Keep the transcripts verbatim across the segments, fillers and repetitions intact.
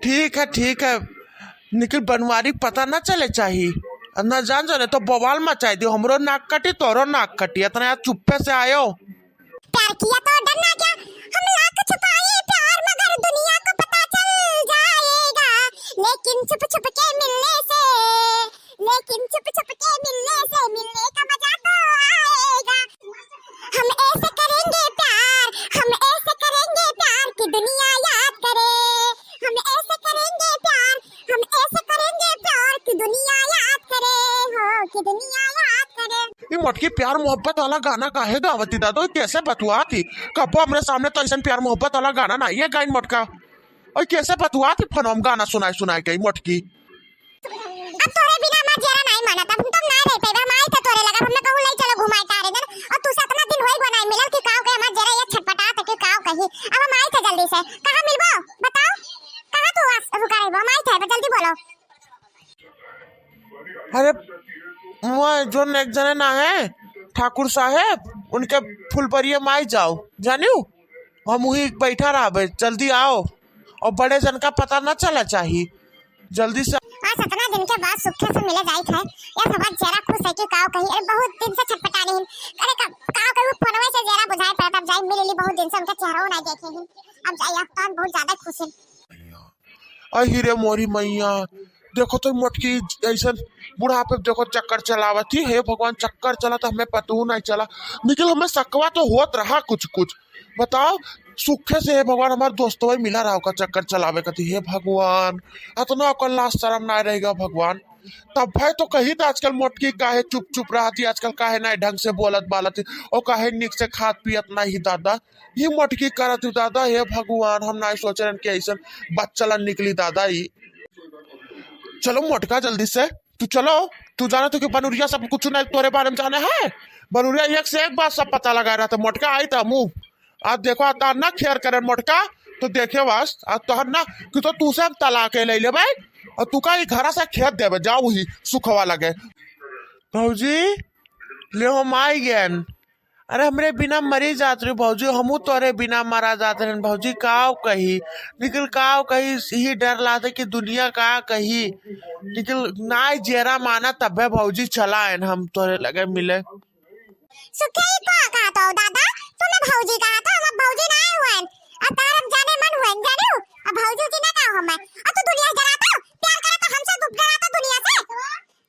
ठीक है, ठीक है, लेकिन बनवारी क पता ना चले चाही। ना जान जाने तो बवाल मचाई दियो, हमरो नाक कटी, तोरो नाक कटी, इतना यार चुप्पे से आयो। प्यार किया तो डरना क्या, हम लाख छुपाए प्यार मगर दुनिया को पता चल जाएगा, लेकिन छुप छुप के मिलने से, लेकिन छुप छुप के मिलने से मिलने का मजा तो आएगा। हम ऐसे करेंगे प्यार, हम ऐसे करेंगे प्यार कि दुनिया याद करे, हम ऐसे करेंगे प्यार, हम ऐसे करेंगे प्यार कि दुनिया याद करे, हो कि दुनिया याद करे। ई मोटकी प्यार मोहब्बत वाला गाना काहे गावती दादा? कैसे बतुआती? कब्बो हमरे सामने तो ऐसन प्यार मोहब्बत वाला गाना नाहीं है गाइन मोटका। और कैसे बतुआती फोन में गाना सुनाए सुनाए के ई मोटकी? अब तोरे बिना हमार जियरा नाहीं मानत, अब हम तो नाहीं रह पाइबे। हम आई थे तोरे लगे, हमने कहूँ ले चलो घुमाए टारे जन, और तू से इतना दिन होई गो नाहीं मिलल कि काव के हमार जियरा ये छटपटात कि काव कही। अब हम आई थे जल्दी से, कहाँ मिलबो बताओ, कहाँ तू आस रुका रहबो? हम आई थे, बस जल्दी बोलो। अरे, वह जोन एक जने ना है, ठाकुर साहेब, उनके फुलबरिये माई जाओ, जानियो, हम वही बैठा रहबे, जल्दी आओ, और बड़े जन का पता ना चला चाही, जल्दी से। आज इतना दिन के बाद सुखे से मिले जाइत है, यह समझ जरा खुश है कि काव कही, अरे बहुत दिन से छटपटा नहीं, अरे का, काव कही वो फोनवे से जरा बुझाए पड़त, अब जाई मिल ली, बहुत दिन से उनका चेहरा ना देखे ही, अब जाई अब तो हम बहुत ज्यादा खुश हैं। अहि रे मोरी मैया, देखो तो मोटकी ऐसन बुढ़ापे देखो चक्कर चलावत ही। हे भगवान, चक्कर चला तो हमें पतू नहीं चला, लेकिन हमें सकवा तो होत रहा कुछ कुछ। बताओ, सुखे से हे भगवान हमार दोस्तवा मिला रहा ओकर चक्कर चलावे कती। हे भगवान, अतना ओकर लाज शरम ना रहेगा भगवान। तब भाई तो कही था आजकल मोटकी काहे चुप चुप रहती, आजकल काहे ना ढंग से बोलत बालत ही, और काहे निक से खात पियत नहीं दादा। ये मोटकी करत ही दादा, हे भगवान, हम नाहीं सोचे रहन कि ऐसन बच्चलन निकली दादा ई। चलो मोटका जल्दी से, तू चलो, तू जाने तो कि बनुरिया सब कुछ नहीं तोरे बारे में जाने है। बनुरिया एक से एक बात सब पता लगा रहा था। मोटका आई था मुँह, आज देखो आज तार ना खेर करे मोटका, तो देखे वास आज तोहर ना कि तो तू से हम तलाक ले ले भाई, और तू का ई घरा से खेद देवे जाओ ही सुखवा लगे। भौजी, ले हम आई गए। अरे हमरे बिना मरी जात रही भौजी, हमू तोरे बिना मरा जात रहन भौजी। काव कही, निकल काव कही, यही डर लाते कि दुनिया का कही। निकल नाई जेरा माना तबे भौजी चला आयन हम तोरे लगे मिले। सुखे ई का कहत हो दादा, तुम्हें भौजी कहत हो, हम अब भौजी ना हुएन, अब तार अब जाने मन हुएन, जाने हो, अब भौजी उजी ना कहो हमें, अब तू दुनिया से डराता हो, प्यार करे तो हमसे तू डराता दुनिया से।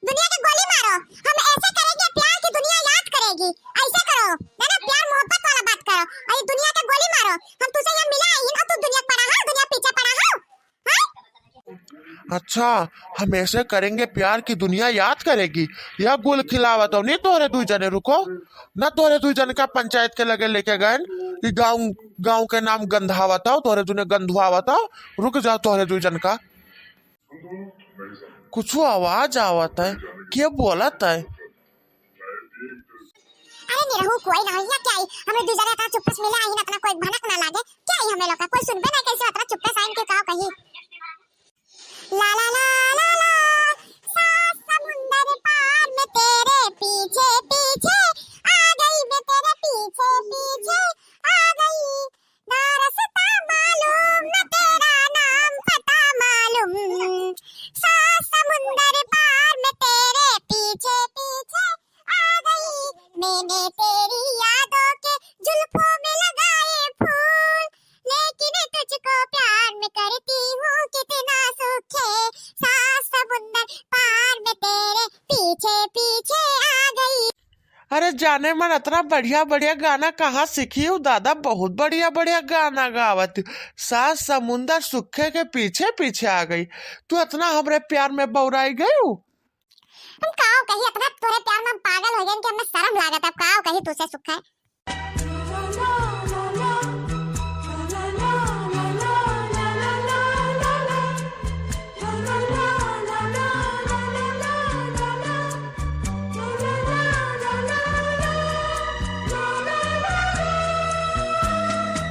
दुनिया के गोली मारो, हम ऐसे करेंगे प्यार की दुनिया याद करेगी। ऐसे करो, है ना, प्यार मोहब्बत वाला बात करो। और ये दुनिया के गोली मारो, हम तुझसे यहाँ मिला आई और तू दुनिया पड़ा है, दुनिया पीछे पड़ा है, हैं? अच्छा, हम ऐसे करेंगे प्यार की दुनिया याद करेगी। यह गुल खिलावत हो, नहीं तोहरे दुई जने रुको, ना तोहरे दुई जने का पंचायत के लगे लेके गए कि गाँव, गाँव के नाम गंधावत हो, तोहरे दुने गंधुआवत हो। रुक जाओ तोहरे दुई जन का। कुछ आवाज आवत है, के बोलत है? अरे निरहू, कोई ना होइया, क्या ही? हमरे दू जने इतना चुप्पे से मिले आई ना, इतना कोई भनक ना लागे। क्या ही हमरे लोग का? कोई सुनबे ना कैसे इतना चुप्पे से आइन के का कही? ला ला ला ला ला, सात समुंदर पार में तेरे पीछे पीछे आ गई, मैं तेरे पीछे पीछे आ गई। ना रास्ता मालूम, ना तेरा नाम पता मालूम। सात समुंदर पार में तेरे पीछे पीछे आ गई। मैंने तेरी यादों के जुल्फों में लगाए फूल, लेकिन तुझको प्यार मैं करती हूँ कितना सुखे। सात समुंदर पार में तेरे पीछे पीछे आ गई। अरे जाने मन, इतना बढ़िया बढ़िया गाना कहाँ सीखी हो दादा? बहुत बढ़िया बढ़िया गाना गावत हो। सात समुंदर सुखे के पीछे पीछे आ गई। तू इतना हमरे प्यार में बौराई गई हो। हम काव कही, इतना तोरे प्यार में हम पागल हो गए कि हमें शर्म लागत। अब काव कही तुझसे सुखे।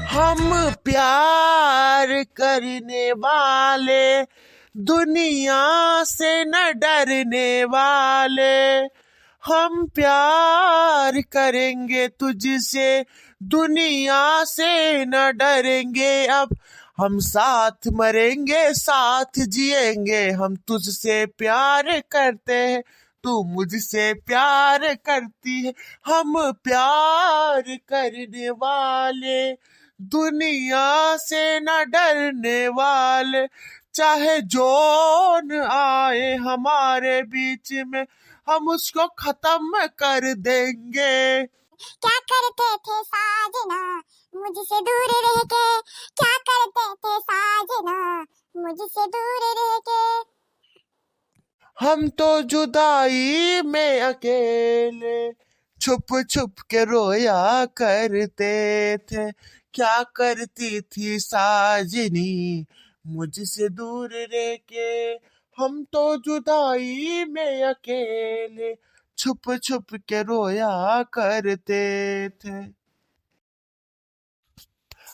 हम प्यार करने वाले, दुनिया से न डरने वाले, हम प्यार करेंगे तुझसे, दुनिया से न डरेंगे अब, हम साथ मरेंगे, साथ जिएंगे, हम तुझसे प्यार करते हैं, तू मुझसे प्यार करती है। हम प्यार करने वाले, दुनिया से न डरने वाले, चाहे जौन आए हमारे बीच में, हम उसको खत्म कर देंगे। क्या करते थे साजना मुझसे दूर रह के, क्या करते थे साजना मुझसे दूर रह के। हम तो जुदाई में अकेले छुप छुप के रोया करते थे, क्या करती थी साजनी मुझसे दूर रह के। हम तो जुदाई में अकेले छुप छुप के रोया करते थे।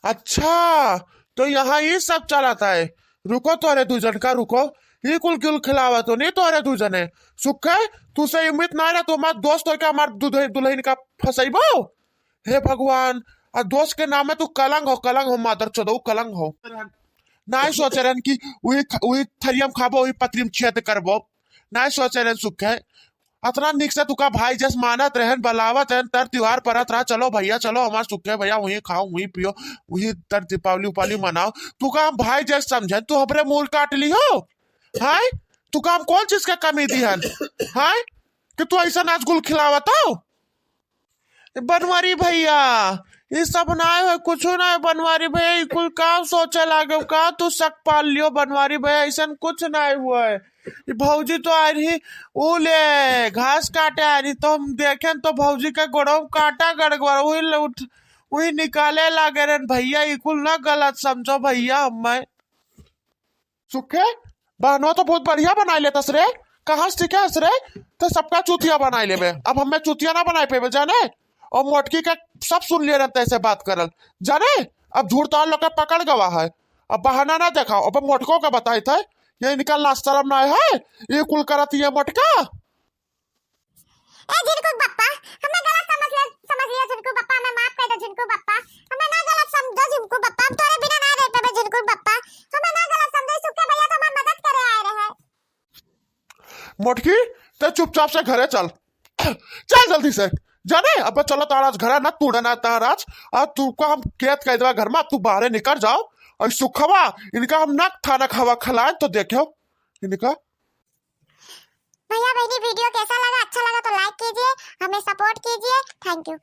अच्छा, तो यहाँ ये सब चलत है। रुको तोरे दू जन का, रुको। ये कुल गुल खिलावा तो नहीं तोरे दू जने। सुखे, तू से उम्मीद ना रहे, तू हमार दोस्त होके हमार दुल्हन, दुल्हन का फंसैबो। हे भगवान, आ दोस्त के नाम में तू कलंक हो, कलंक हो, मादर चोदो, कलंक हो। नाई सोचे रहन कि वही थ-, वही थरियम खाबो, वही पतरी में छेद करबो। नाई सोचे रहन सुखे। अतना निक से तुका भाई जस मानत रहन, बलावत रहन, तर त्योहार परत रहा, "चलो भैया, चलो हमार सुखे भैया, वहीं खाओ, वहीं पियो, वहीं तर दीपावली उपावली मनाओ।" तुका हम भाई जस समझन, तू हमरे मूल काट ली हो। हाय, तुका हम कौन चीज के कमी दी हन? हाय, कि तू ऐसा नाच गुल खिलावत हो? बनवारी भैया, ये सब नाय है, कुछ नाय बनवारी भैया, ये कुल का सोचे लागे, का तू शक पाल लियो बनवारी भैया, ऐसन कुछ नाय हुआ है। ये भौजी तो आ रही, ऊ ले घास काटे आ रही, तो हम देखें तो भौजी के गोड़ों में कांटा गड़ गया, वही ले उठ, वही निकाले लागे रहन भैया, ये कुल ना गलत समझो भैया हमें। सुखे, बहनवा तो बहुत बढ़िया बनाई लेतस रे। कहाँ से सीखे हस रे? तो सबका चूतिया बनाई लेबे। अब हमें चूतिया ना बनाई पेबे, जाने? और मोटकी के सब सुन लिए रहते ऐसे बात करल, जाने? अब झूठ तार लोग के पकड़ गवा है। अब बहाना ना देखाओ, अब मोटको का बताई थे, ये इनका लाज शरम ना है, ये कुल करत ये मोटका। ए झिनकू बप्पा, हमें गलत समझ ले, समझ लियो झिनकू बप्पा, हमें माफ कर दो झिनकू बप्पा, हमें ना गलत समझो झिनकू बप्पा, हम तोरे बिना ना रह पाबे झिनकू बप्पा, हमें ना गलत समझो, सुखे भैया तो हमार मदद करे आए रहे। मोटकी, ते चुपचाप से घरे चल, चल जल्दी से, जाने? अब चलो ताराज घरा ना, तू ना ताराज, अब तू को हम कैद कर देवा घर में, अब तू बाहरे निकल जाओ। और सुखवा, इनका हम ना थाना खावा खिलाए तो देखो इनका। भैया बहनी, वीडियो कैसा लगा? अच्छा लगा तो लाइक कीजिए, हमें सपोर्ट कीजिए। थैंक यू।